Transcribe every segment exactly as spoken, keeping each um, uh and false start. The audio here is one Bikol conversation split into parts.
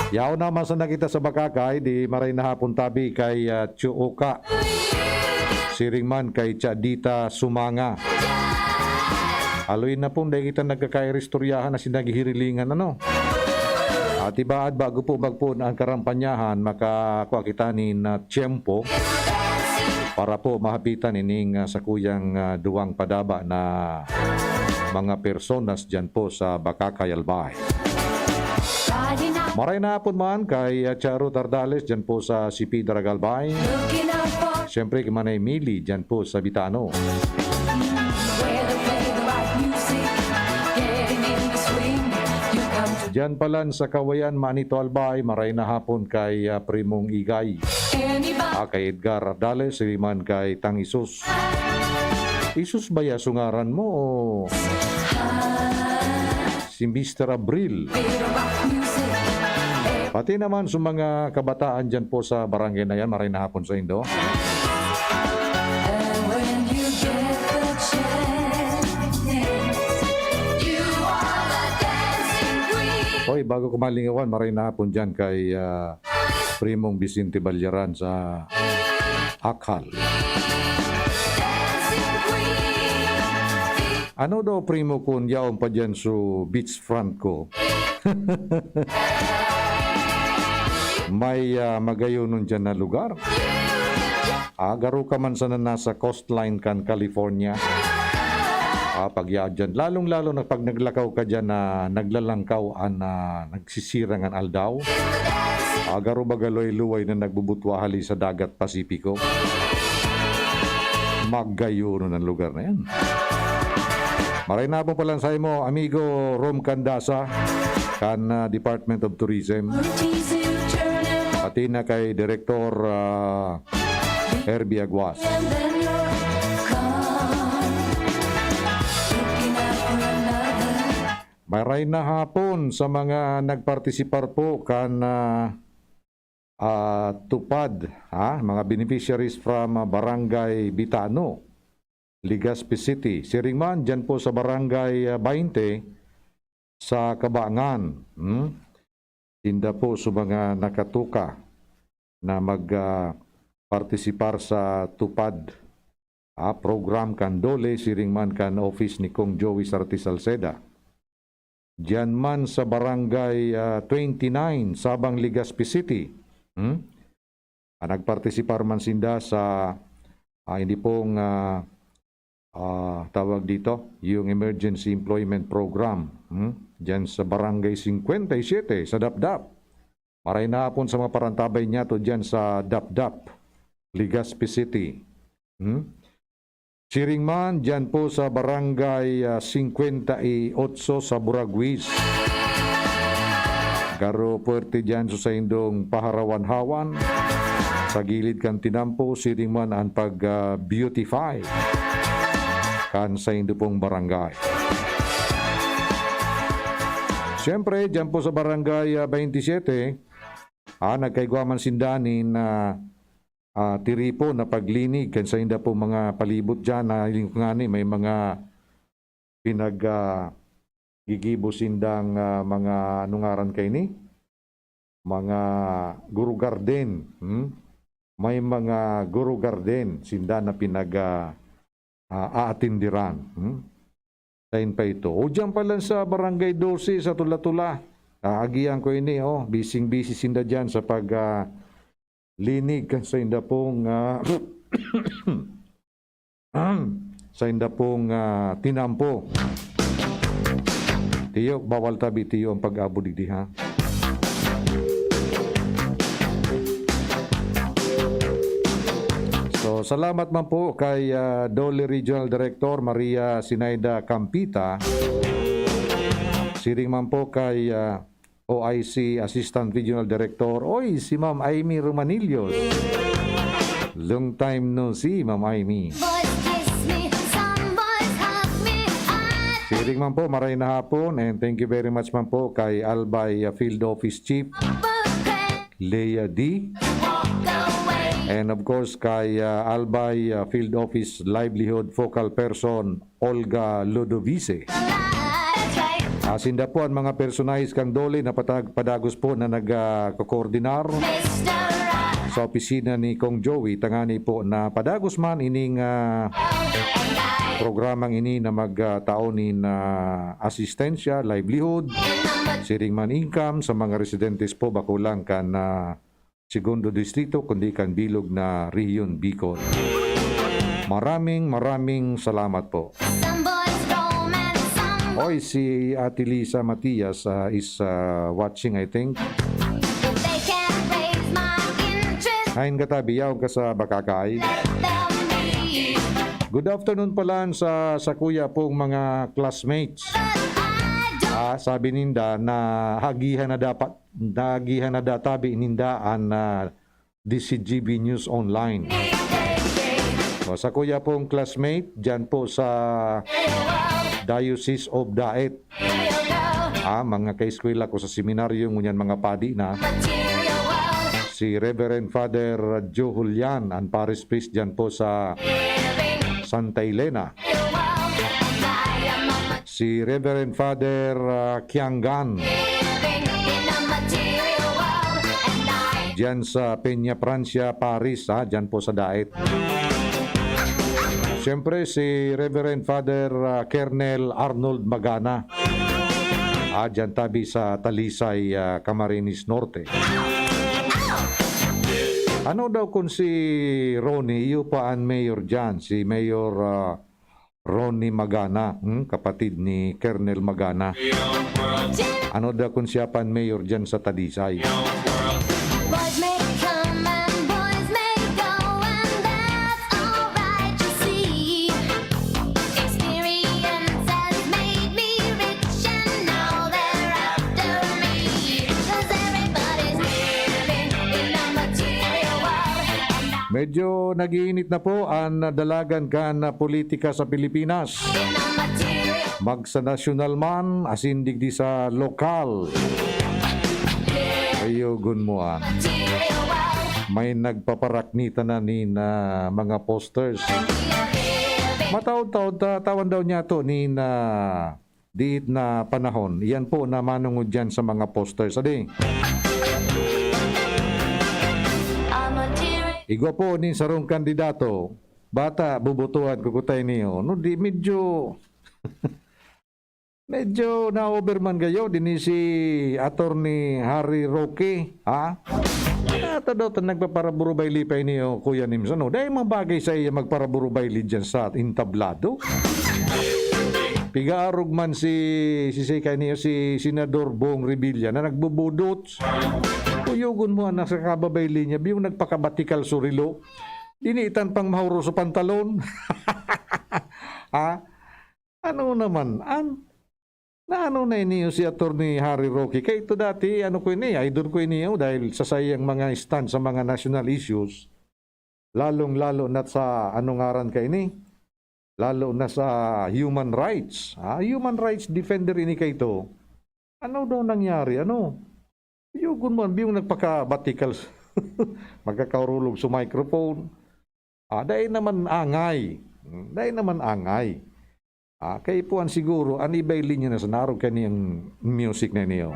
Yaon naman sana kita sa Bakakay, di maray na hapon tabi kay, ah, Chuuka. Siring man kay Chadita Sumanga. Aloy na pong dai kita nagkakairistoryahan na sinaghihirilingan, ano? At ibaad, bago po magpoon ang karampanyahan, makakua kita nin, ah, tiyempo para po mahapitan ining, ah, sakuyang, ah, duwang padaba na mga personas dyan po sa Bakakay, Albay. Maray na hapon man kay, ah, Charo Tardales dyan po sa Sipidra, Albay. Siyempre, kay Manay Mili dyan po sa Bitano. Diyan palan sa Kawayan, Manito, Albay, maray na hapon kay, ah, Primong Igay. Ah, kay Edgar Ardales, siring man kay Tang Isus. Isus ba ya so ngaran mo o si Mister Abril? Pati naman sa mga kabataan dyan po sa barangay na yan, maray na hapon sa indo. Hoy, bago ko malingawan, maray na hapon dyan kay, ah, Primong Vicente Balyaran sa Akhal. Ano daw, primo, kun yaon pa diyan su beachfront ko? May, ah, magayonon diyan na lugar. Ah, garo ka man sana nasa coastline kan California. Ah, pag yaon diyan. Lalong-lalo na pag naglakaw ka diyan na naglalangkaw an, ah, nagsisirang an aldaw. Ah, garo baga luway-luway na nagbubutwa hali sa dagat Pasipiko. Magayonon an lugar na yan. Maray na po palan sa imo, amigo Rom Candasa, kan, ah, Department of Tourism. Pati na kay Director, ah, Herbie Aguas. Maray na hapon sa mga nagpartisipar po kan, ah, ah, TUPAD, ha? Mga beneficiaries from, ah, Barangay Bitano, Legazpi City. Siring man, dyan po sa Barangay, ah, twenty, sa Cabangan. Hmm? Sinda po sa mga nakatuka na mag, ah, partisipar sa TUPAD, ah, program kan DOLE, siring man kan office ni Kong Joey Sarte Salceda. Diyan man sa Barangay, ah, twenty-nine, Sabang, Legazpi City. Hmm? Ah, nagpartisipar man sinda sa, ah, hindi pong, ah, ah, tawag dito, yung Emergency Employment Program, hmm? Diyan sa Barangay cincuenta y siete, sa Dapdap. Maray na hapon sa mga parantabay niyato diyan sa Dapdap, Legazpi City. Hmm? Siring man, diyan po sa Barangay, ah, cincuenta y ocho sa Buraguis. Garo puwerte diyan sa saindong paharawan-hawan. Sa gilid kan tinampo, siring man an pag, ah, beautify kan saindo pong barangay. Siyempre, diyan po sa Barangay, ah, twenty-seven, ah, nagkaigwa man sinda nin, ah, ah, tiripon na paglinig kan sainda pong mga palibot diyan, na hiling ko ngani may mga pinag, ah, gigibo sindang, ah, mga, ano ngaran kaini? Mga guru garden, hmm? May mga guru garden sinda na pinag, ah, ah, aatindiran, hmm? Sain pa ito? O, diyan pa lang sa Barangay Doce, sa Tula-Tula. Aagihan ko ini, oh. Bising-bisi sinda diyan sa pag, ah, linig kan sainda pong, ah, sainda pong, ah, tinampo. Tiyo, bawal tabi, tiyo, ang pag-abo digdi, ha? So, salamat man po kay, ah, DOLE Regional Director Maria Sinaida Campita. Siring man po kay, ah, O I C Assistant Regional Director. Oy, si Ma'am Amy Romanillos. Long time no see, Ma'am Amy. Boys kiss me, some boys hug me, I Siring man po, maray na hapon, and thank you very much man po kay Albay, uh, Field Office Chief Lea D. And of course, kay, uh, Albay, uh, Field Office Livelihood Focal Person Olga Lodovice. Asin da po ang mga personahe kan DOLE na patag-, padagos po na nag, ah, kokoordinar sa opisina ni Kong Joey, tangani po na padagos man ining, ah, programang ini na mag, ah, tao nin, ah, asistensya, livelihood, siring man income sa mga residentes po, bako lang kan, ah, Segundo Distrito, kundi kan bilog na Rehiyon Bicol. Maraming, maraming salamat po. Some boys roam and some Oy, si Ate Lisa Matias, ah, is, ah, watching, I think. If they can't raise my interest, Hain ka tabi, yaon ka sa bakakay. Let them be. Good afternoon pala sa, sa kuya pong mga classmates. But I don't Ah, sabi ninda na hagihan na dapat, nagihan na databi ninda an, ah, D C G B News Online. O, sa kuya pong classmate, dyan po sa Diocese of Daet. Ah, mga kaeskwela ko sa seminaryo, ngunyan mga padi na. Si Reverend Father Joe Julian, ang parish priest dyan po sa Santa Elena. Si Reverend Father, ah, Kiangan. Diyan sa Peña Francia, Paris, ha? Diyan po sa Daet. Siyempre, si Reverend Father, ah, Kernel Arnold Magana. Ah, diyan tabi sa Talisay, ah, Camarines Norte. Ano daw kung si Ronnie, iyo pa ang mayor diyan, si Mayor, ah, Ronnie Magana, hmm, kapatid ni Kernel Magana. Ano daw kung siya pa ang mayor diyan sa Talisay? Boys may come and boys may go, and that's alright, you see. Experience has made me rich, and now they're after me. 'Cause everybody's living in a material world, and I Medyo nag-iinit na po ang dalagan kan politika sa Pilipinas. Magsa nasyonal man, asin digdi sa lokal. Ayogon mo, ah. May nagpaparaknita na nin, ah, mga posters. Mataod-taod, ta-, tawan daw niya to nin, ah, diit na panahon. Iyan po na manungod diyan sa mga posters. Adi. Igwa po nin sarong kandidato, bata, bubotohan ko kutay niyo. No, di, medyo, medyo na-over man kayo, din si Attorney Harry Roque, ha? Ata daw ta nagpaparaburubay lipay niyo, Kuya Nims. Ano, dahil mga bagay sa iya magparaburubay li dyan sa entablado. Pigaarog man si, si, si, kay niyo, si Senador Bong Revilla na nagbubudot. Kuyogon mo, anak, sa kababay linya, biyong nagpakabatikal surilo. Dinitan pang mahuro sa pantalon. Ha? Ano naman? An-, na ano na ini si Attorney Harry Roque? Kay ito dati, ano ko ini, idol ko ini, oh, dahil sa sayang mga stand sa mga national issues, lalong-lalo na sa, ano ngaran ka ini? Lalo na sa human rights. Ah, human rights defender ini kay ito. Ano daw nangyari? Ano? Yugon mo, biyong nagpakabatikal, magkakaurulog sa microphone. Ah, dai naman angay. Hmm, dai naman angay. Ah, kay puan siguro, an iba linya na sa narog kaniyang music na niyo.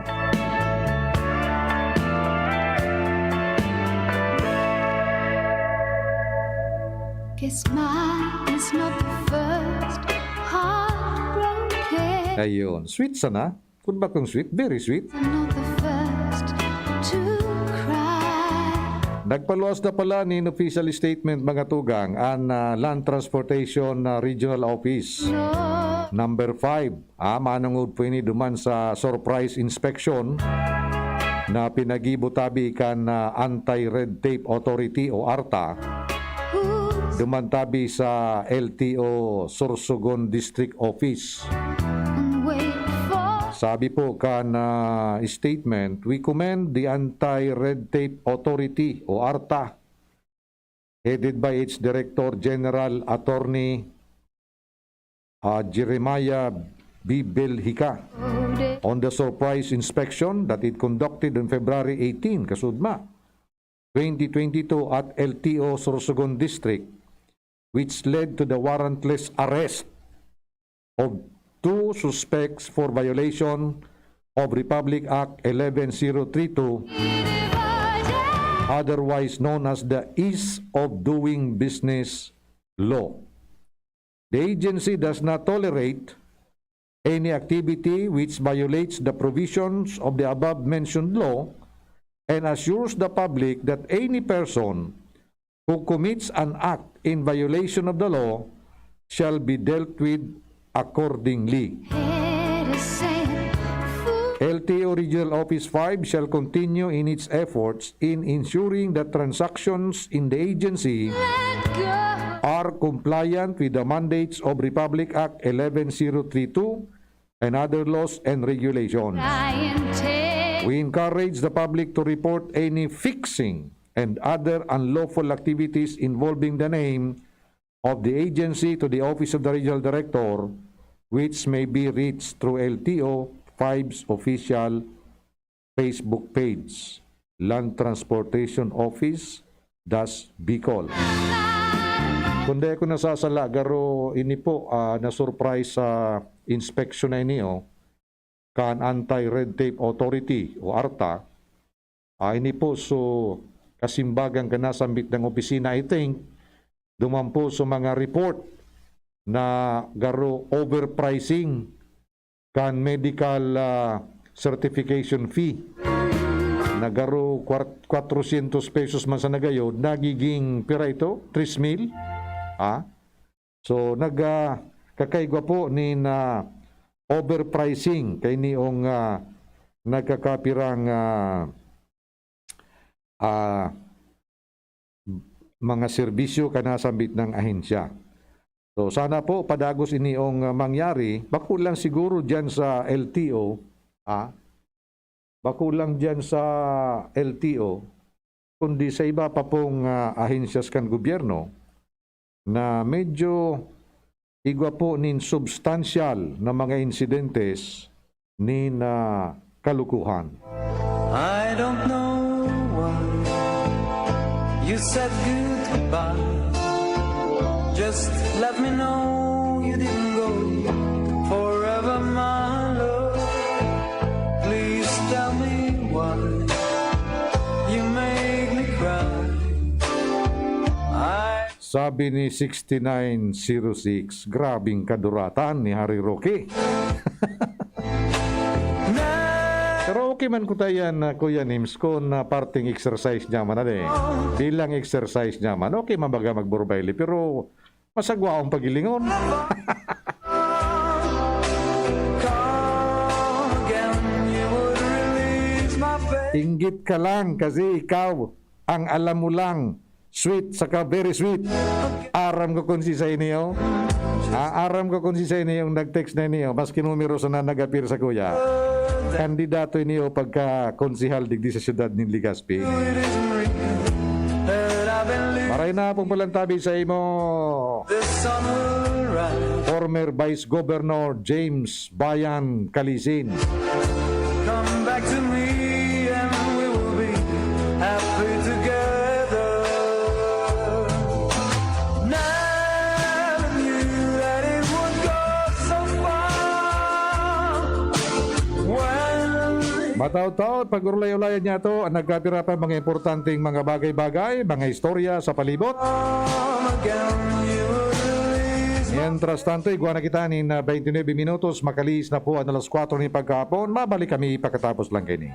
Kiss mine is not the first heartbroken. Ayun, sweet sana. Kun bakong sweet, very sweet. I'm not the first to cry. Nagpaluwas na pala nin official statement, mga tugang, an, ah, Land Transportation, ah, Regional Office No. Number five. Ah, manungod po ini duman sa surprise inspection na pinagibo tabi kan, ah, Anti-Red Tape Authority o ARTA. Duman tabi sa L T O Sorsogon District Office. Sabi po kan, ah, statement, "We commend the Anti-Red Tape Authority o ARTA, headed by its Director General Attorney, ah, Jeremiah Bibelhica, on the surprise inspection that it conducted on February eighteen, kasudma, twenty twenty-two at L T O Sorsogon District, which led to the warrantless arrest of two suspects for violation of Republic Act eleven zero three two, otherwise known as the Ease of Doing Business Law. The agency does not tolerate any activity which violates the provisions of the above mentioned law and assures the public that any person who commits an act in violation of the law shall be dealt with accordingly. L T O Regional Office five shall continue in its efforts in ensuring that transactions in the agency are compliant with the mandates of Republic Act eleven zero three two and other laws and regulations. We encourage the public to report any fixing and other unlawful activities involving the name of the agency to the Office of the Regional Director, which may be reached through L T O five's official Facebook page, Land Transportation Office, das Bicol. Kung di ako nasasala, garo ini po, ah, na-surprise sa inspection na ini, oh, kan Anti-Red Tape Authority o ARTA. Ah, ini po so kasimbagan kan nasambit na opisina, I think, duman po so mga report na garo overpricing kan medical, ah, certification fee na garo kwar-, kwatrosyentos pesos man sa nagayod, nagiging pira ito? Tres mil? Ah? So, nag, ah, kakaigwa po nin, ah, overpricing kay niong, ah, nagkakapirang, ah, ah, mga serbisyo kan nasambit na ahensya. So, sana po padagos iniong, ah, mangyari, bako lang siguro diyan sa L T O, ah, bako lang diyan sa L T O, kundi sa iba pa pong, ah, ahensyas kan gobyerno na medyo igwa po nin substansyal na mga insidentes nin, ah, kalukuhan. I don't know why you said goodbye. Just let me know you didn't go forever, my love. Please tell me why you make me cry. I Sabi ni sixty-nine zero six, "Grabing kaduratan ni Harry Roque." Pero okay man kuta yan, ah, Kuya Nims, kung, ah, parting exercise niya man, ano eh. Bilang exercise niya man, okay man baga magburbayli, pero masagwa ang pagilingon. Inggit ka lang kasi ikaw, ang alam mo lang, sweet saka very sweet. Aram ko kung si sa inyo. Ah, aram ko kung si sa inyo yung nag-text na inyo. Maski numero sana nag-appear sa kuya. Kandidato inyo pagka konsehal digdi sa siyudad nin Legazpi. Maray na pong palantabi sa imo. Former Vice Governor James Bayan Kalisin. Come back to me and we will be happy together. Never knew that it would go so far. When Mataud-taud, pag-urulay-ulayan niya to, ang nagkapira pa mga importanteng mga bagay-bagay, mga istorya sa palibot. Mientras tanto, igwa na kita nin, ah, twenty-nine minutos, makalihis na po ang alas kwatro nin pagkahapon. Mabalik kami pagkatapos lang kaini.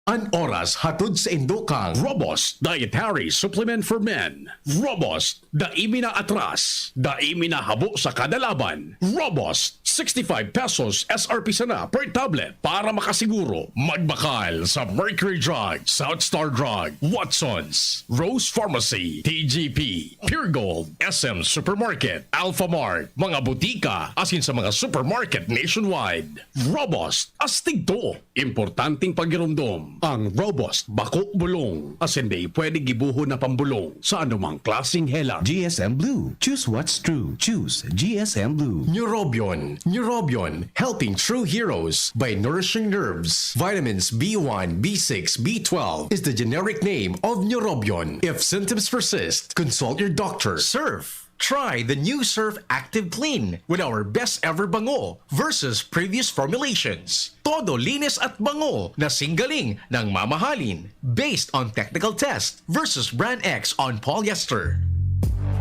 An oras hatod sa indo kan Robust Dietary Supplement for Men. Robust, dai mi na atras, dai mi na habo sa kada laban. Robust, sixty-five pesos S R P sana per tablet para makasiguro. Magbakal sa Mercury Drug, South Star Drug, Watsons, Rose Pharmacy, T G P, Pure Gold, S M Supermarket, Alpha Mart, mga butika, asin sa mga supermarket nationwide. Robust, astig to. Importanteng pagiromdom, ang Robust bako bulong, asin dai pwede gibohon na pambolong sa anumang klaseng hela. G S M Blue. Choose what's true. Choose G S M Blue. Neurobion. Neurobion, helping true heroes by nourishing nerves. Vitamins B one, B six, B twelve is the generic name of Neurobion. If symptoms persist, consult your doctor. Surf. Try the new Surf Active Clean with our best ever bango versus previous formulations. Todo linis at bango na singgaling ng mamahalin, based on technical test versus Brand X on polyester.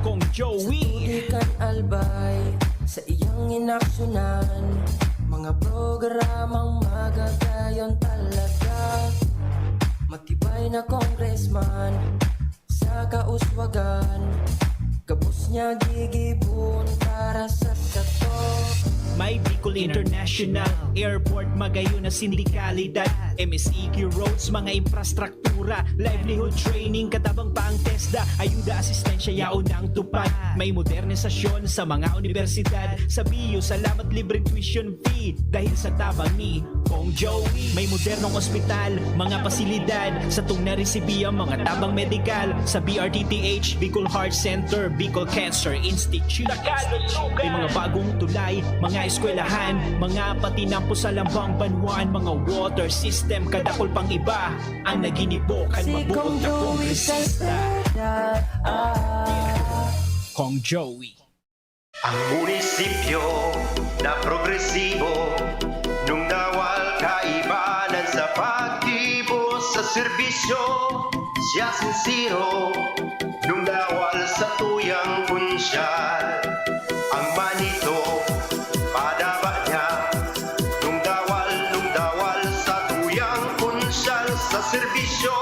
Kong Joey. Di kan albay sa iyang inaksyonan. Mga programang magagayon talaga. Matibay na congressman sa kauswagan. Gabos niya gigibon para sa kato. May Bicol International Airport, magayon na sindikalidad. M S E Q roads, mga infrastruktura, livelihood training, katabang pa ang TESDA, ayuda, asistensya, yaon ang tupad. May modernisasyon sa mga universidad. Sa B U, salamat, libreng tuition fee dahil sa tabang ni Kong Joey. May modernong ospital, mga pasilidad, satong naresibi ang mga tabang medikal sa B R T T H, Bicol Heart Center, Bicol Cancer Institute. May mga bagong tulay, mga eskwelahan, mga patinampo sa lambang banwaan, mga water system, kadakol pang iba. Ang naginibo kan mabuot na kongresista. Kong Joey. Ang munisipyo na progresibo, nung nawal kaibanan sa paggibo sa serbisyo, siya sinsero, nung nawal sa tuyang punsyal. Ang manito, padaba niya, nung dawal, nung dawal sa tuyang punsyal sa serbisyo,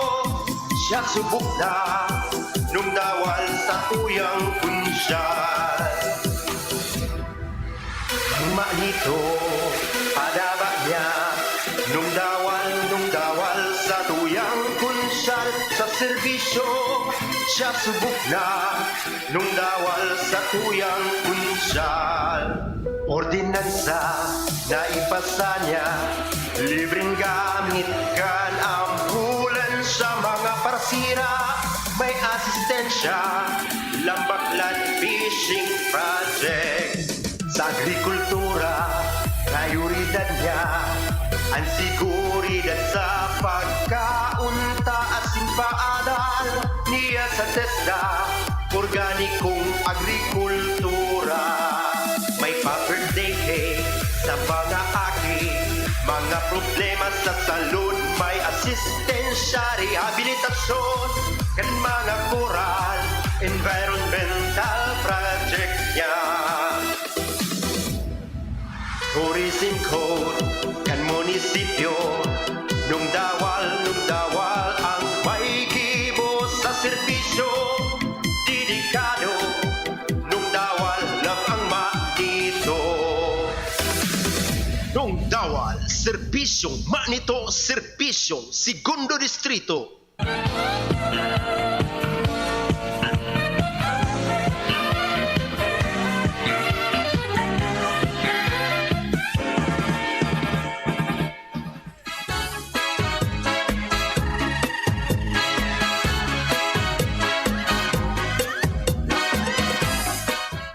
siya subok na, nung dawal sa tuyang punsyal. Ang manito, padaba niya, nung dawal, nung dawal sa tuyang punsyal sa serbisyo, siya subok na, nung dawal sa tuyang punsyal. Ordinansa na ipasa niya, libreng gamit kan ambulansya, mga parsira, may asistensya, Lambaklan Fishing Project. Sa agrikultura, prioridad niya, ang seguridad sa pagkaon ta asin paadal niya sa TESDA, organikong agrikultura. May pa-birthday cake sa mga aki, mga problema sa salud, may asistensya, rehabilitasyon, kan mga koral, environmental project niya. Tourism code kan munisipyo, nung dawal, nung dawal ang may gibo sa serbisyo, dedikado, nung dawal lang ang manito. Nung dawal, serbisyong manito, serbisyong segundo distrito.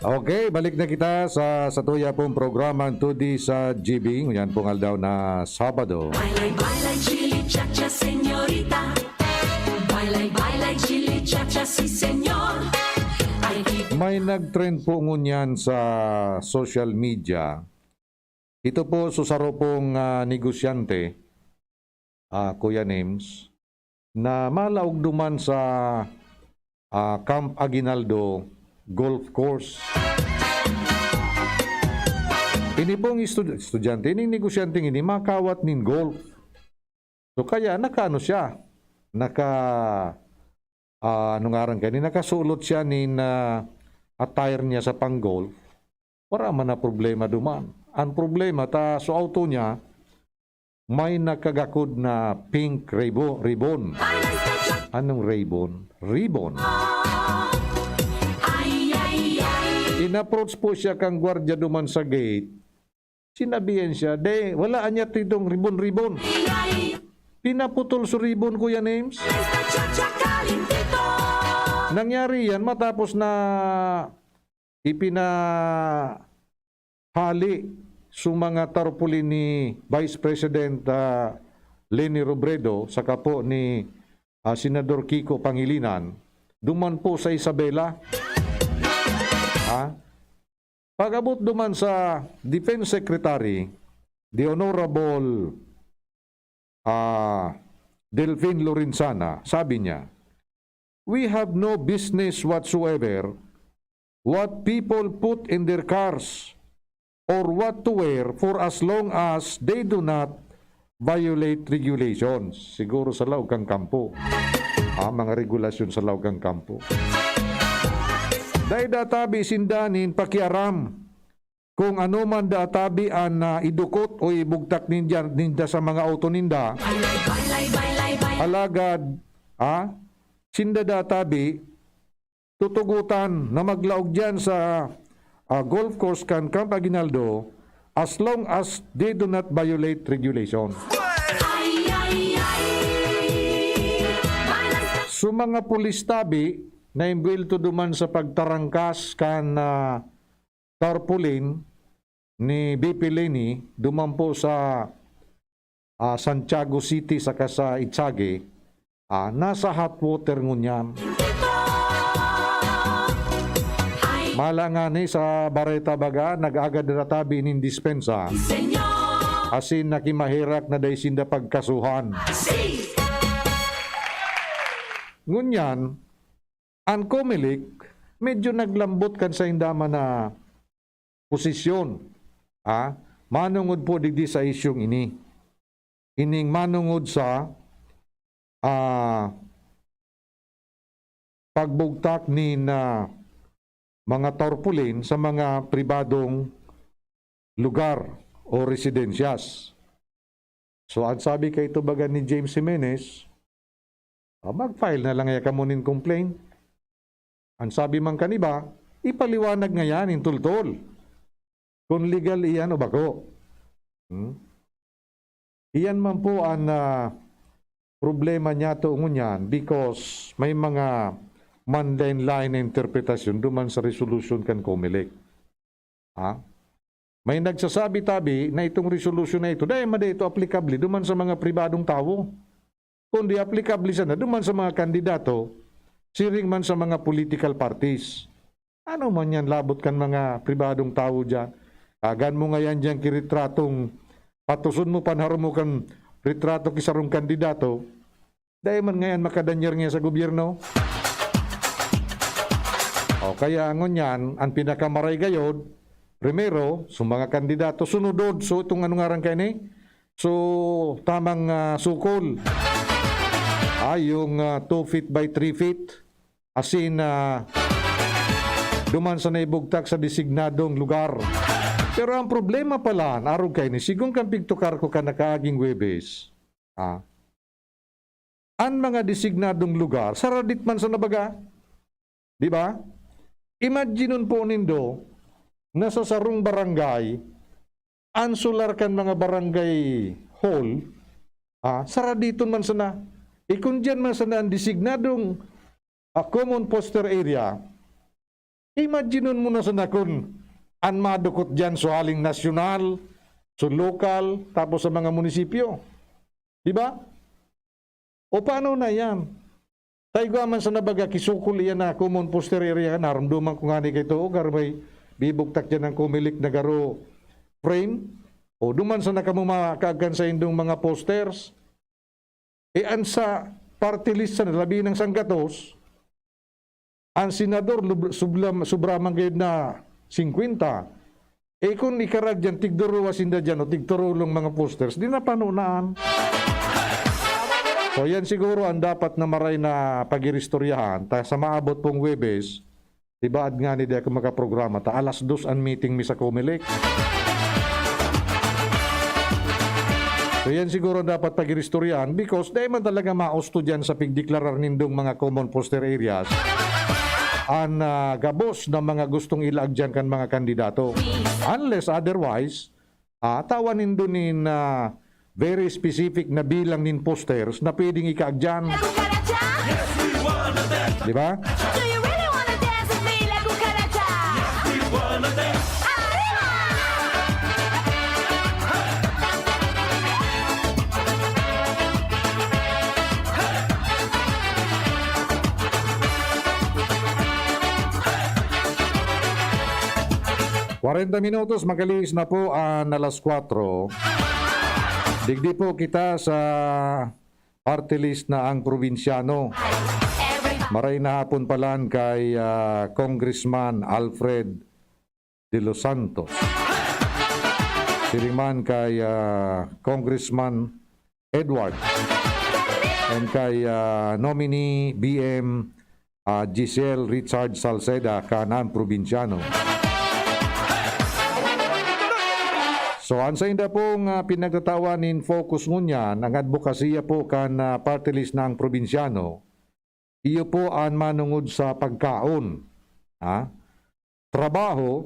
Okay, balik na kita sa, sa tuya pong programang Today sa G B. Yan pong aldaw na Sabado. Bailay, bailay, chili, cha-cha, senyorita. Bailay, bailay, chili, cha-cha, si senyor. Ay, di- May nag-trend po ngunyan sa social media. Ito po, susaro pong, ah, negosyante, ah, Kuya Nims, na malaog duman sa, ah, Camp Aguinaldo Golf Course. Ini pong estu-, estudyante, ining negosyante ini, makawat nin golf. So, kaya nakaano siya, naka, ah, ano ngaran kani, nakasulot siya nin, ah, attire niya sa pang-golf. Wala man na problema duman. Ang problema, ta, sa auto niya, may nakagakod na pink ribo-, ribbon. Anong ribbon? Ribbon. In-approach po siya kang gwardiya duman sa gate. Sinabihan siya, "De, wala anya titong ribbon-ribbon." Pinaputol sa ribbon, Kuya Names. Nangyari yan matapos na ipinahali sa mga tarpaulin ni Vice President, ah, Leni Robredo, saka po ni, ah, Senador Kiko Pangilinan, duman po sa Isabela. Ha? Pag-abot duman sa Defense Secretary, the Honorable, ah, Delfin Lorenzana, sabi niya, "We have no business whatsoever what people put in their cars or what to wear for as long as they do not violate regulations." Siguro sa laog kan kampo. Ah, mga regulasyon sa laog kan kampo. Dai da tabi sinda nin pakiaram kung ano man da tabi an, ah, idukot o ibugtak ninda, ninda sa mga auto ninda. Alagad, ah, sinda da tabi, tutugotan na maglaog diyan sa, ah, golf course kan Camp Aguinaldo, as long as they do not violate regulation. Ay, ay, ay. Balas. So, mga pulis tabi na imbuwelto duman sa pagtarangkas kan, ah, tarpaulin ni V P Leni duman po sa, ah, Santiago City saka sa Echage, ah, nasa hot water ngunyan. Mala ngani sa bareta baga, nag-agad ratabi nin dispensa. Asin nakimaherak na dai sinda pagkasuhan. Ngunyan, an Comelec, medyo naglambot kan sainda man na posisyon, ah, manongod po digdi sa isyung ini. Ining manongod sa, ah, pagbugtak nin, ah, mga tarpaulin sa mga pribadong lugar o residensyas. So, an sabi kaito baga ni James Jimenez, "Ah, mag-file na lang kaya kamo nin complaint." An sabi man kan iba, "Ipaliwanag ngayan nin tultol kun legal iyan o bako." Hmm? Iyan man po an, ah, problema niyato ngunyan because may mga manlaen-laen na interpretasyon duman sa resolution kan Comelec. Ha? May nagsasabi tabi na itong resolusyon na ito, dai man dai ito aplikable duman sa mga pribadong tawo, kundi aplikable sana duman sa mga kandidato, siring man sa mga political parties. Ano man yan labot kan mga pribadong tawo diyan? Agan mo ngayan diyan ki retratong, patuson mo, panharom mo kan retrato ki sarong kandidato, dai man ngayan makadanyar ngayan sa gobyerno. O kaya ngunyan, an pinakamaray gayod, primero, so mga kandidato, sunodod, so itong ano ngaran kaini? So, tamang, ah, sukol. Ah, yung, ah, two feet by three feet. Asin, ah, duman sa naibugtak sa designadong lugar. Pero ang problema pala, arog kaini, sigon kan pigtukar ko kan nakaaging Huwebes, ah, an mga designadong lugar, saradit man sana baga. Di ba? Imaginon po nindo na sa sarong barangay, an solar kan mga barangay hall, ah, saraditon man sana. E kun diyan man sana an designadong, ah, common poster area, imaginon mo na sana kun an madukot diyan so haling nasyonal, so lokal, tapos sa mga munisipyo. Di ba? O paano na yan? Ta igwa man sana baga ki sukol iyan na common poster area, narumduman ko ngani kaito, o garo may bibugtak diyan an Comelec na garo frame, o duman sana kamo makaagkan saindong mga posters. E, an sa party list sana, labi nang sanggatos, an senador, lub-, subla-, sobra man gayod na singkwenta. E, kun ikarag diyan, tigduruwa sinda diyan o tigturulong mga posters, di na panunaan. So, yan siguro ang dapat na maray na pag-iristoryahan. Ta, sa maabot pong Huwebes, tibaad ngani di ako makaprograma, ta alas dos an meeting mi sa Comelec. So, yan siguro ang dapat pag-iristoryahan because dai man talaga mausto diyan sa pigdeklarar nindong mga common poster areas an, ah, gabos na mga gustong ilaag diyan kan mga kandidato. Unless otherwise, ah, tawan nindo nin, ah, very specific na bilang nin posters na pwedeng ikaag diyan. Di ba? Do you really wanna dance with me, La Cucaracha? Arriba! Kwarenta minutos, makalihis na po ang alas kwatro. Digdi po kita sa party list na ang probinsyano. Maray na hapon palan kay, ah, Congressman Alfred De Los Santos. Siring man kay, ah, Congressman Edward and kay, ah, nominee B M, ah, Giselle Richard Salceda, kanan probinsyano. So, an sainda pong, ah, pinagtatawan nin focus ngunyan, ang adbokasiya po kan, ah, party list na ang probinsyano, iyo po an manungod sa pagkaon, ha? Trabaho,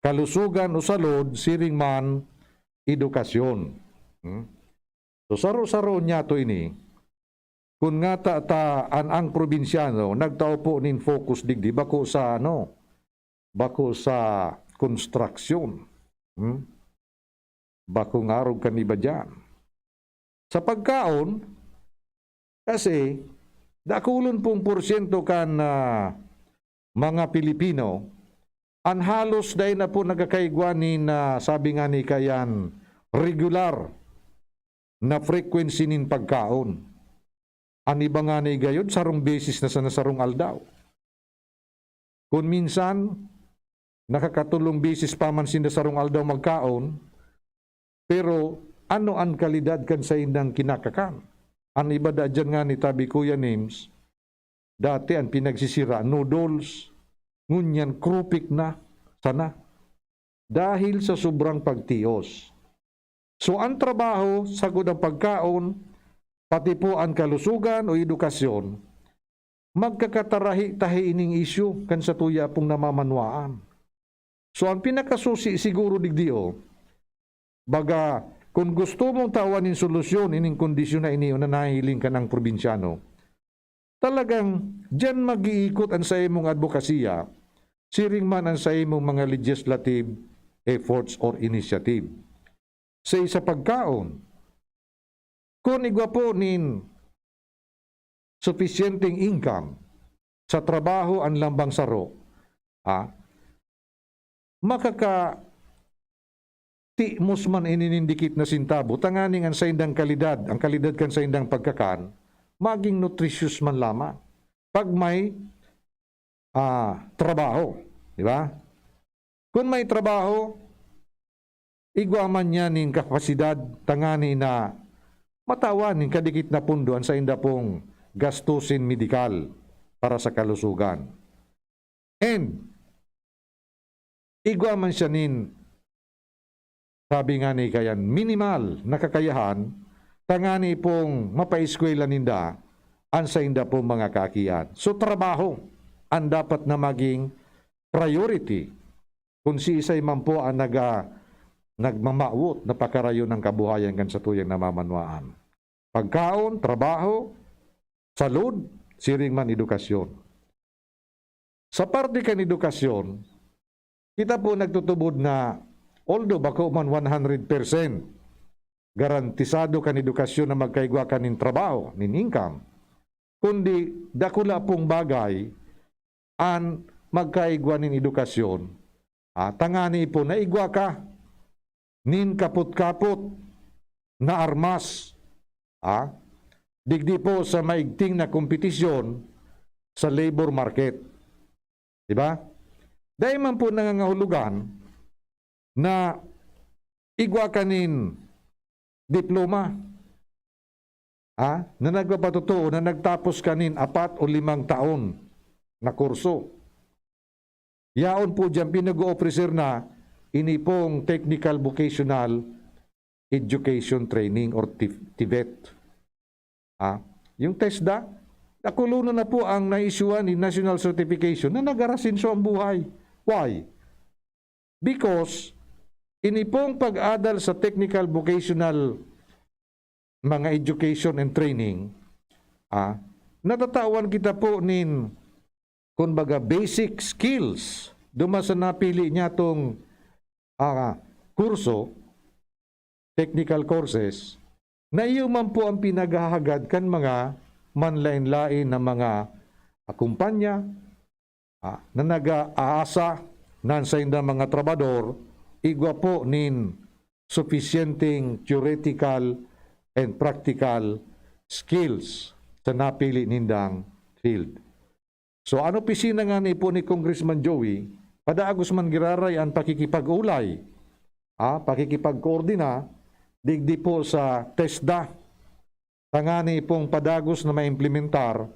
kalusugan o salud, siring man, edukasyon. Hmm? So, saro-saro niya to ini. Kun ngata ta an, ang probinsyano, nagtao po nin focus digdi, bako sa ano, bako sa konstruksyon. Hmm? Bakong arog kan iba diyan. Sa pagkaon, kasi dakulon pong porsyento kan, ah, mga Pilipino, an halos dai na po nagkakaigwa nin, ah, sabi nga ni kayan, regular na frequency nin pagkaon. An iba nga ni gayod, sarong beses na sa, na sarong aldaw. Kun minsan, nakakatulong beses pa man sinda sarong aldaw magkaon, pero ano an kalidad kan saindang kinakakan? An iba da diyan nga ni tabi Kuya Nims, dati an pinagsisira, noodles, ngunyan krupik na sana dahil sa sobrang pagtios. So, ang trabaho, sagkod ang pagkaon, pati po ang kalusugan o edukasyon, magkakatarahi-tahi ining isyu kan satuya pong namamanwaan. So, ang pinakasusi siguro digdi, oh, baga, kun gusto mong tawan nin solusyon ining kondisyon na ini o na nahihiling kan ang probinsyano, talagang diyan mag-iikot an saimong adbokasiya, siring man an saimong mga legislative efforts or initiative. Sa isa pagkaon, kun igwa po nin sufisyenteng income sa trabaho an lambang saro, ah, makakatimos man ini nin dikit na sentabo, tanganing an saindang kalidad, ang kalidad kan saindang pagkakan, maging nutritious man lamang. Pag may, ah, trabaho, di ba? Kun may trabaho, igwa man niya nin kapasidad tangani na matawan nin kadikit na pondo an sainda pong gastusin medikal para sa kalusugan. And igwa man siya nin, sabi nga ni kayan, minimal na kakayahan tangani pong mapaeskwela ninda an sainda pong mga kaakian. So, trabaho ang dapat na maging priority kun siisay man po ang naga-, nagmamawot na pakarayon ang kabuhayan kan satuyang namamanwaan. Pagkaon, trabaho, salud, siring man edukasyon. Sa parte kan edukasyon, kita po nagtutubod na, although bako man one hundred percent garantisado kan edukasyon na magkaigwa ka nin trabaho, nin income, kundi dakula pong bagay an magkaigwa nin edukasyon, ah, tangani po na igwa ka nin kapot-kapot na armas, ah, digdi po sa maigting na kompetisyon sa labor market. Di ba? Dai man po nangangahulugan na igwa ka nin diploma, ah, na nagpapatotoo na nagtapos ka nin apat o limang taon na kurso. Yaon po diyan, pinag-o-officer na ini pong technical vocational education training or T-, TVET. Ah, yung TESDA, nakulono na po ang na-issuean ni national certification na nag-arasenso ang buhay. Why? Because ini pong pag-adal sa technical vocational mga education and training, ah, natatawan kita po nin, kumbaga, basic skills duman sa napili niya tong, ah, kurso, technical courses, na iyo man po ang pinaghahagad kan mga manlain-lain na mga, ah, kumpanya, ah, na nag-aasa nan saindang mga trabahador, igwa po nin sufisyenteng theoretical and practical skills sa napili nindang field. So, an opisina ngani po ni Congressman Joey, padagos man giraray an pakikipag-ulay, ah, pakikipagkoordina, digdi po sa TESDA, tangani pong padagos na maimplementar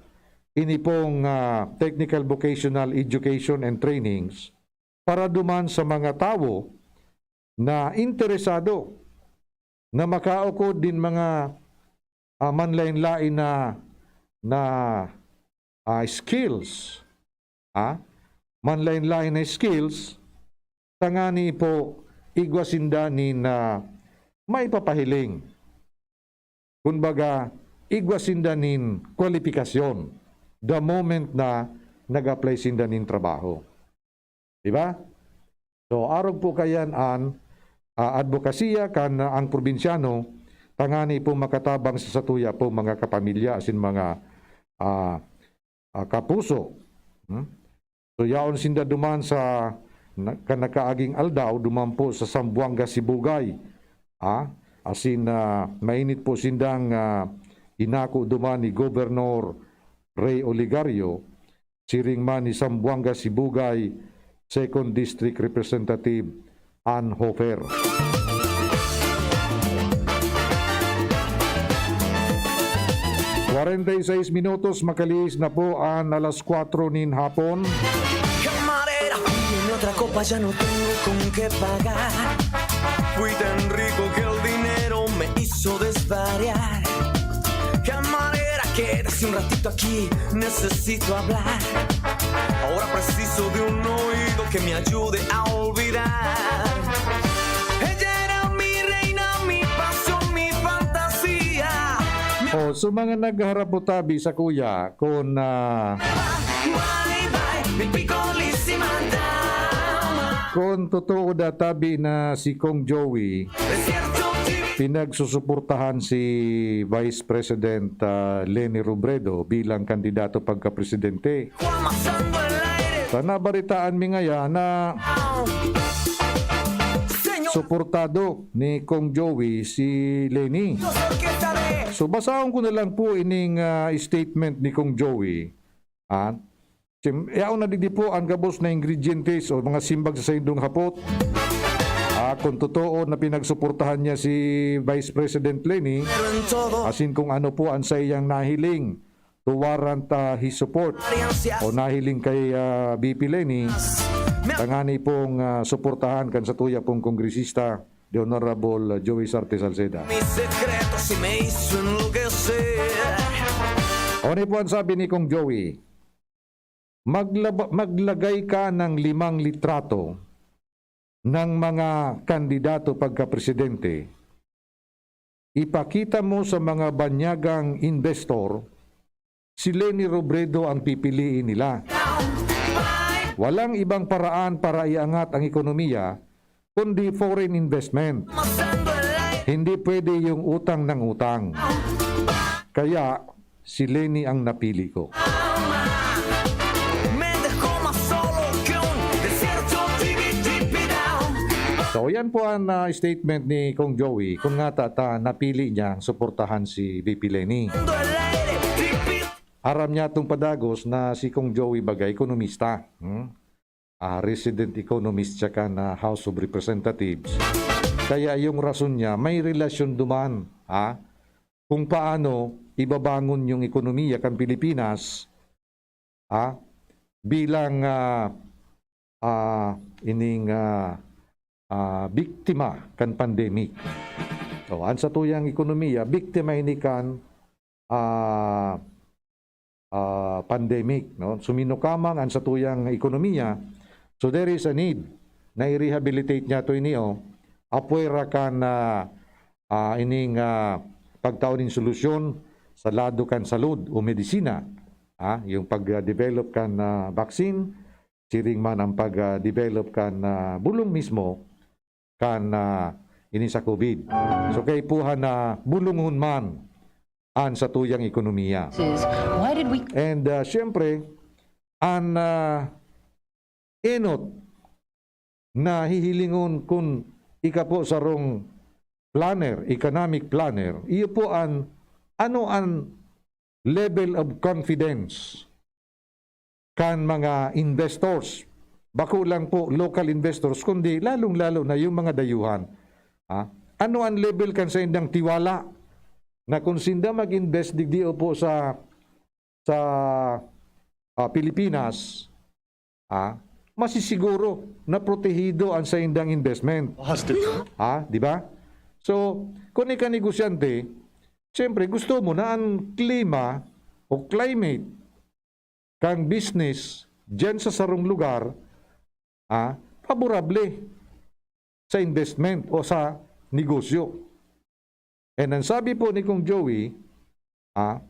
ini pong, ah, technical vocational education and trainings para duman sa mga tawo na interesado na makaukod nin mga, ah, manlaen-laen na, na, ah, skills, ah, manlaen-laen na skills, tangani po igwa sinda nin, ah, maipapahiling. Kumbaga, igwa sinda nin kwalipikasyon the moment na nag-apply sinda nin trabaho. Di ba? So, arog po kayan an, ah, adbokasiya kan, ah, ang probinsyano, tangani po makatabang sa satuya po mga kapamilya asin mga, ah, ah, kapuso. Hmm? So, yaon sinda duman sa na-, kan nakaaging aldaw, duman po sa Zamboanga Sibugay. Ah, asin, ah, mainit po sindang, ah, inako duman ni Gobernador Rey Oligario, siring man ni Zamboanga Sibugay Second District Representative Ann Hofer. Kwarenta y seis minutos, makalihis na po an alas kwatro nin hapon. Camarera, pídeme otra copa, ya no tengo con qué pagar. Fui tan rico que el dinero me hizo desvariar. Camarera, quédese un ratito aquí, necesito hablar. Ahora preciso de un oído que me ayude a olvidar. Ella era mi reina, mi pasión, mi fantasía. Oh, so mga nagharap po tabi sa kuya, kun, ah, Bye-bye, mi picolísima dama. Kun totoo da tabi na si Kong Joey, Desierto TV. Pinagsusuportahan si Vice President, ah, Leni Robredo bilang kandidato pagkapresidente. Kuamasando el aire. Sa nabaritaan mi ngaya na Señor. Suportado ni Kong Joey si Leni. Los orquestaré. So, basahon ko na lang po ining, ah, statement ni Kong Joey. Ah, sim-, yaon na digdi po ang gabos na ingredientes o mga simbag sa saindong hapot. Ah, kung totoo na pinagsuportahan niya si Vice President Leni, Pero en todo. Asin kung ano po ang saiyang nahiling to warrant, ah, his support o nahiling kay, ah, V P Leni, tangani pong, ah, suportahan kan satuya pong kongresista, the Honorable Joey Sarte Salceda. Mi secreto si me hizo enloquecer. Ano po ang sabi ni Kong Joey? Maglaba-, maglagay ka ng limang litrato ng mga kandidato pagkapresidente. Ipakita mo sa mga banyagang investor, si Leni Robredo ang pipiliin nila. Walang ibang paraan para iangat ang ekonomiya kundi foreign investment. Hindi pwede yung utang ng utang. Kaya, si Leni ang napili ko. Me dejó más solo que un desierto, tibi, tibi down. So, yan po ang, ah, statement ni Kong Joey. Kung nga ta, ta, napili niya ang suportahan si V P Leni. Aram niya itong padagos na si Kong Joey baga ekonomista. Hmm? Ah, resident economist siya kan, ah, House of Representatives. Kaya yung rason niya, may relasyon duman, ha? Kung paano ibabangon yung ekonomiya kan Pilipinas, ha? Bilang, ah, ah, ining, ah, ah, biktima kan pandemic. So, an satuyang ekonomiya, biktima ini kan, ah, ah, pandemic, no? Suminukamang an satuyang ekonomiya. So, there is a need na i-rehabilitate niya to ini, oh. Apwera kan, ah, ah, ining, ah, pagtao nin solusyon sa lado kan salud o medisina. Ah, yung pag-develop kan, ah, vaccine, siring man ang pag-develop kan, ah, bulong mismo kan, ah, ini sa COVID. So, kaipuhan na bulungon man an satuyang ekonomiya. Is why did we And, ah, siyempre, an, ah, enot na hihilingon kun ika po sarong planner, economic planner, iyo po an, ano an level of confidence kan mga investors. Bako lang po local investors, kundi lalong-lalo na yung mga dayuhan. Ah, ano ang level kan saindang tiwala na kung sinda mag-invest digdi o po sa, sa, ah, Pilipinas, ah, masisiguro na protehido ang saindang investment? Positive. Ah, di ba? So, kung ika negosyante, siyempre gusto mo na ang klima o climate kan business diyan sa sarong lugar, ah, favorable sa investment o sa negosyo. And ang sabi po ni Kong Joey, ah,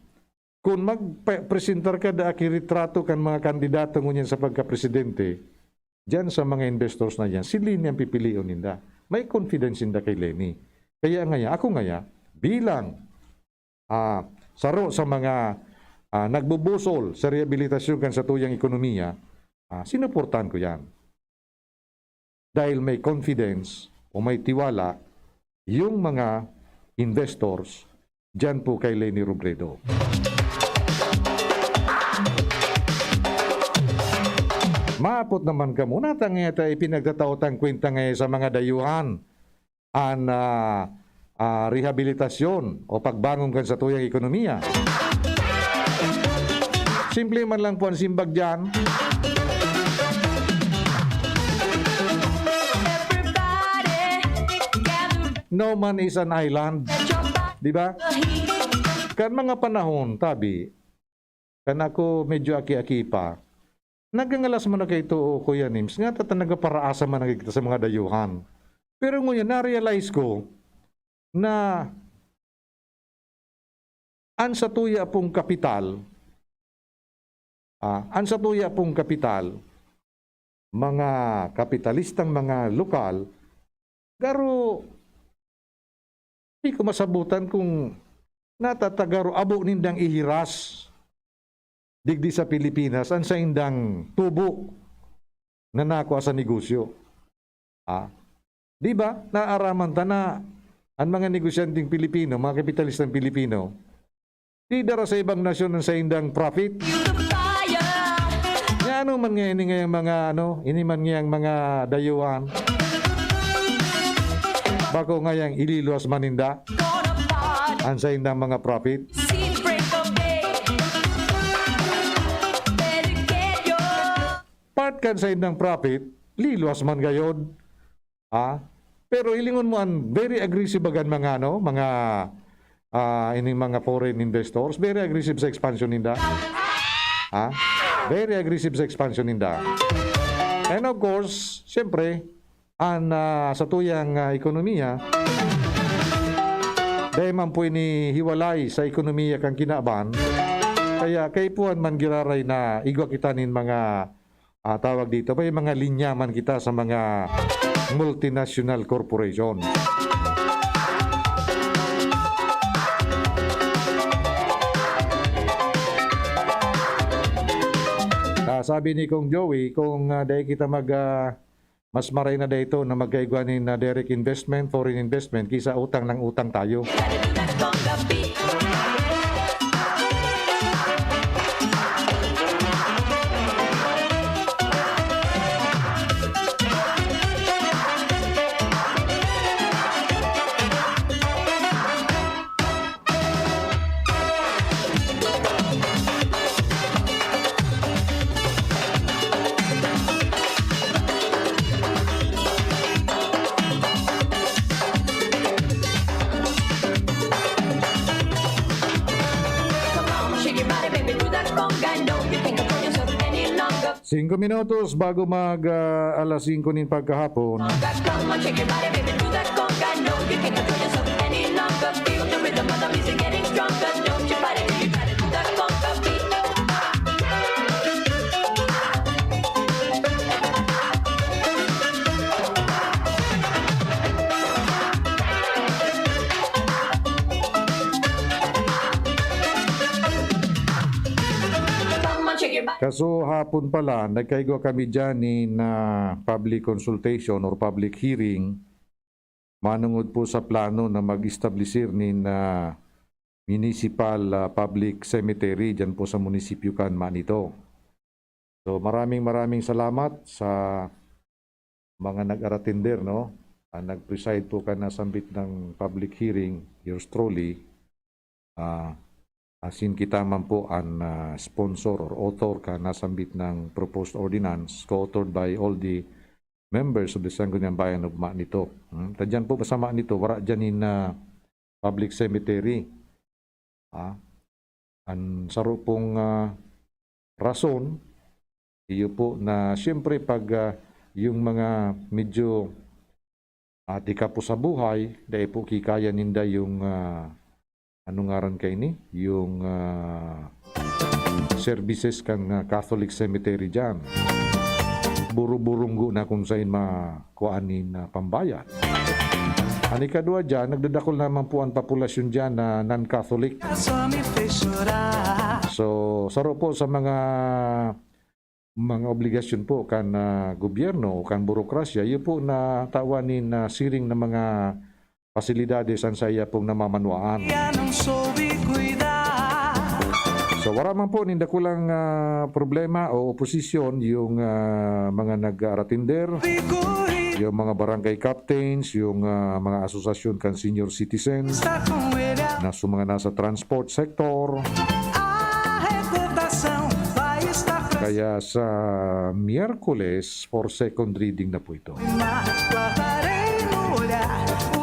kung magpa-, presentar ka da aki retrato kan mga kandidato ngunyan sa pagkapresidente, diyan sa mga investors na yan, si Leni ang pipilion ninda. May confidence ninda kay Leni. Kaya ngaya, ako ngaya, bilang, ah, saro sa mga, ah, nagbubusol sa rehabilitasyon kan satuyang ekonomiya, ah, sinuportahan ko yan. Dahil may confidence o may tiwala yung mga investors diyan po kay Leni Robredo. Maapot naman kamo, natang ngaya ta ipinagtatao tang kwenta ngaya sa mga dayuhan an, ah, ah, rehabilitasyon o pagbangon kan satuyang ekonomiya. Simple man lang po ang simbag diyan. No man is an island. Di ba? Kan mga panahon, tabi, kan ako medyo aki-aki pa, nagangalas man na kaito, Kuya Nims, nga ta, ta nagpaparaasa man na kita sa mga dayuhan. Pero ngunyan, na-realize ko na an satuya pong kapital, ah, an satuya pong kapital, mga kapitalistang mga lokal, garo, di ko masabutan kung natatagaro abo nindang ihiras digdi sa Pilipinas an saindang tubo na nakua sa negosyo. Ah, di ba? Naaraman ta na an mga negosyanteng Pilipino, mga kapitalistang Pilipino, di dara sa ibang nasyon an saindang profit. Nga ano man nga ini ngayang mga, ano, ini man ngayang mga dayuhan, bako ngayang ililuwas man ninda an saindang mga profit. Part kan saindang profit, liluwas man gayod. Ah, pero hilingon mo an very aggressive bagan mga, ano, mga, ah, ining mga foreign investors, very aggressive sa expansion ninda. Ah, very aggressive sa expansion ninda. And of course, siyempre, an, ah, satuyang, ah, ekonomiya, dai man po ini hiwalay sa ekonomiya kan kinaban. Kaya kaipuhan man giraray na igwa kita nin mga, ah, tawag dito, may mga linya man kita sa mga multinational corporation. Ah, sabi ni Kong Joey, kung, ah, dai kita mag, ah, mas maray na dai ito na magkaigwa nin, ah, direct investment, foreign investment, kisa utang ng utang tayo. Singko minutos bago mag, ah, alas singko nin pagkahapon. Kaso hapon pala, nagkaigwa kami dyan nin, ah, public consultation or public hearing manungod po sa plano na mag-establisir nin, ah, municipal, ah, public cemetery dyan po sa munisipyo kan Manito. So, maraming, maraming salamat sa mga nag-aratender, no? Ang nag-preside po kan nasambit na public hearing, yours truly, ah, asin kita man po an, ah, sponsor or author kan nasambit na proposed ordinance, co-authored by all the members of the Sangguniang Bayan of Manito. Hmm? Ta dyan po sa Manito, wara dyan nin, ah, public cemetery. Ah, an saro pong, ah, rason, iyo po na siyempre pag, ah, yung mga medyo, ah, di kapos sa buhay, dai po kikaya ninda yung, ah, ano ngaran kaini? Yung, ah, services kan, ah, Catholic Cemetery diyan. Buro-burunggo na kung sain makuhaan nin, ah, pambayad. An ikadwa diyan, nagdadakul naman po an populasyon diyan na non-Catholic. So, saro po sa mga, mga obligasyon po kan, ah, gobyerno o kan burokrasya, iyo po na tawan nin, ah, siring na mga pasilidades an saiya pong namamanwaan. So, wara man po nin dakulang, ah, problema o oposisyon yung, ah, mga nag-aratender, yung mga barangay captains, yung, ah, mga asosasyon kan senior citizens, na sa mga nasa transport sector. Kaya sa Miyerkules, for second reading na po ito.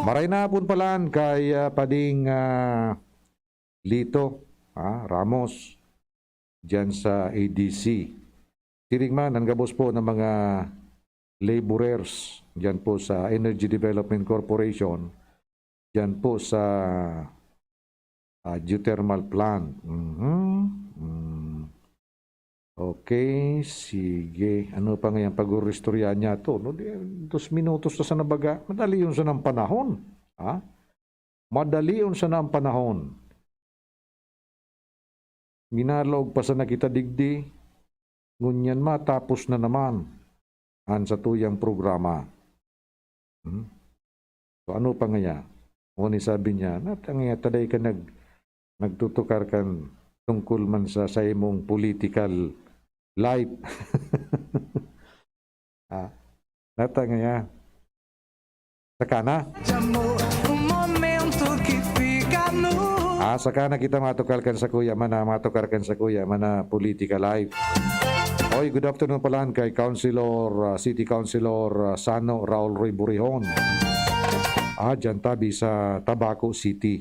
Maray na hapon palan kay, ah, Pading, ah, Lito, ah, Ramos, dyan sa A D C. Siring man, an gabos po ng mga laborers dyan po sa Energy Development Corporation, dyan po sa, ah, geothermal plant. Mhm. Mm. Okay, sige. Ano pa ngayon? Pag-uristorya niya to, no? Di, dos minutos na sana baga. Madali yun sa nang panahon. Ha? Madali yun sa nang panahon. Minalaog pa sana kita digdi. Ngunyan matapos na naman an satuyang programa. Hmm? So, ano pa ngaya? Ngunit sabi niya, "Nata ngaya, taday ka nag-, nagtutukar kan tungkol man sa, sa imong political life." Ah, nata ngaya. Saka na. Ah, saka na kita matukal kan sakuya, mana, matukar kan sakuya, mana politika live. Oy, good afternoon palan kay Councilor, ah, City Councilor, ah, Sano Raul Roy Burihon. Ah, dyan tabi sa Tabaco City.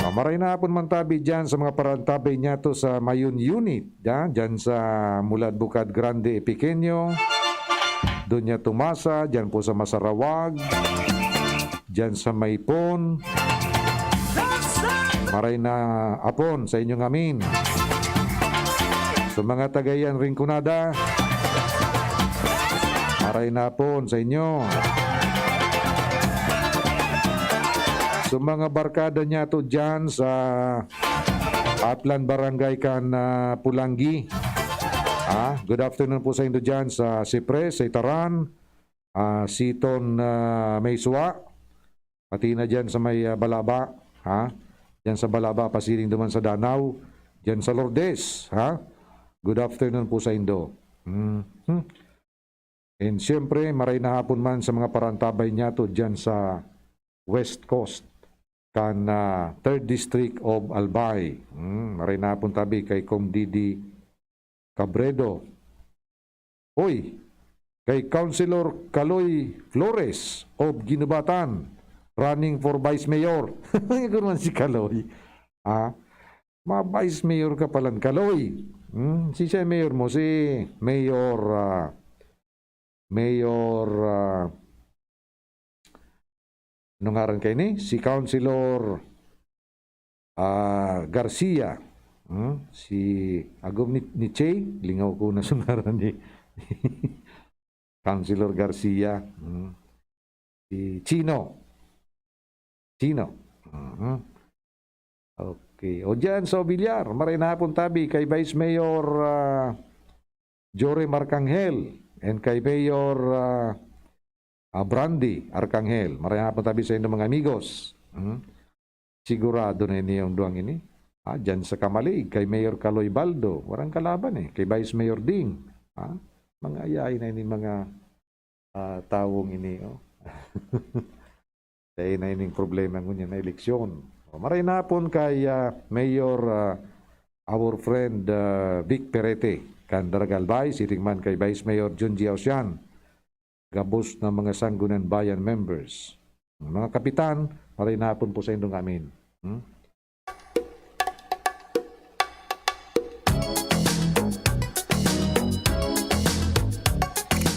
Ah, maray na hapon man tabi dyan sa mga parantabay niya to sa Mayon Unit. Diyan, diyan sa mula Bukad Grande, Pequeño, Doña Tomasa, diyan po sa Masarawag, diyan sa Maipon. Maray na hapon sa inyong amin. Sa mga tagayan Rinconada, maray na hapon sa inyo. Sa mga barkada niya to diyan sa Atlan Barangay kan, ah, Pulanggi. Ah, good afternoon po sa indo diyan sa Sipres, sa Itaran, ah, Siton, ah, Maysua. Pati na diyan sa may, ah, Balaba, ha? Diyan sa Balaba, pasiring duman sa Danao, diyan sa Lourdes, ha? Good afternoon po sa indo. Mhm. And siyempre, maray na hapon man sa mga parantabay niya to diyan sa West Coast, kan, ah, Third District of Albay. Hmm, maray na hapon tabi kay Kong Didi Cabredo. Uy, kay Councilor Kaloy Flores of Guinobatan, running for Vice Mayor. Ano man si Kaloy? Ah, ma-Vice Mayor ka palan, Kaloy. Hmm, si siya mayor mo, si Mayor, ah, Mayor, ah, ano ngaran kaini? Si Councilor, ah, Garcia. Hmm? Si agom ni, ni Che, lingaw ko na sa ngaran ni Councilor Garcia. Hmm? Si Chino. Chino. Mhm. Okay. O dyan sa Obillar, maray na hapon tabi kay Vice Mayor, ah, Jory Marcanghel and kay Mayor, ah, ah, Brandy Arcangel. Maray na hapon tabi sa inyong mga amigos. Hmm? Sigurado na ini yung duwang ini. Ah, dyan sa Kamalig, kay Mayor Kaloy Baldo. Warang kalaban eh. Kay Vice Mayor Ding. Ah, mga ayahay na ini mga, ah, tawong ini. Oh. Dahil na ining problema ngunyan na eleksyon. O, maray na hapon kay, ah, Mayor, ah, our friend, ah, Vic Perete, kan Daraga Albay, siring man kay Vice Mayor Junji Ausian, gabos na mga Sangguniang Bayan members. Mga kapitan, maray na hapon po sa indong amin. Hmm?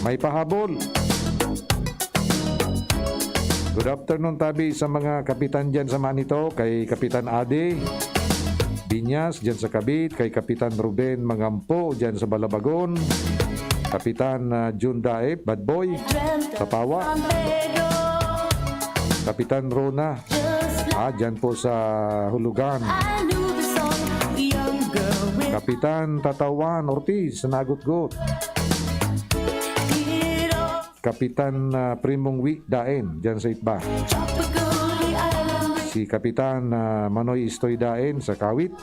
May pahabol. Good afternoon, tabi sa mga kapitan dyan sa Manito, kay Kapitan Ade Binyas dyan sa Kabit, kay Kapitan Ruben Mangampo dyan sa Balabagon, Kapitan, ah, Jun Daep, Bad Boy, Tapawa, Kapitan Rona, ah, dyan po sa Hulugan. Kapitan Tatawan Ortiz sa Nagutgot. Kapitan, ah, Primong Wi Daen, dyan sa Itba. Si Kapitan, ah, Manoy Istoy Daen sa Kawit.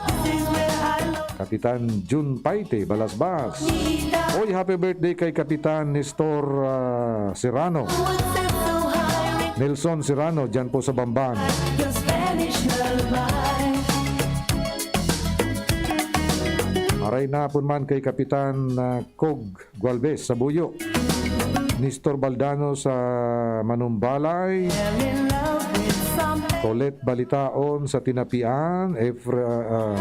Kapitan Jun Paite, Balasbas. Oy, happy birthday kay Kapitan Nestor, ah, Serrano. Nelson Serrano, dyan po sa Bamban. Aray na hapon man kay Kapitan, ah, Cog Gualvez sa Buyo. Nestor Baldano sa Manumbalay. Colette Balitaon sa Tinapian. Efra-, ah,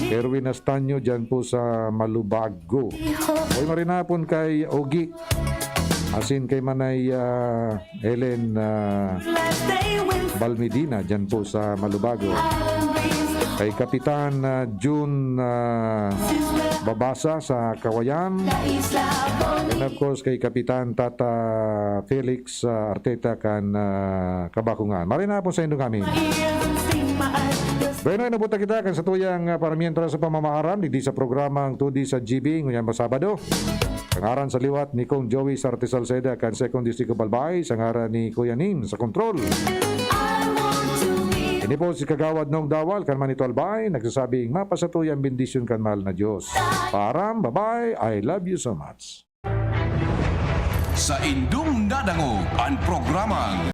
Erwin Astaño dyan po sa Malubago. Oy, maray na hapon kay Ogi. Asin kay Manay, ah, Helen, ah, Balmedina dyan po sa Malubago. Kay Kapitan, ah, Jun, ah, Babasa sa Kawayan. And of course, kay Kapitan Tata Felix, ah, Arteta kan, ah, Kabakungan. Maray na hapon sa indong amin. Bueno, inabot na kita kan satuyang, ah, paramientro sa pamamaaram, digdi sa programang Todi sa G B, ngunyan ba Sabado. Sa ngaran sa liwat ni Kong Joey Sarte Salceda, kan Second District of Albay, sa ngaran ni Kuya Nin sa Control. Ini po si Kagawad Nong Dawal, kan Manito Albay, nagsasabing, "Mapasatuya ang bendisyon kan mahal na Diyos." Paaram, bye-bye, I love you so much. Sa indong nadangog an programang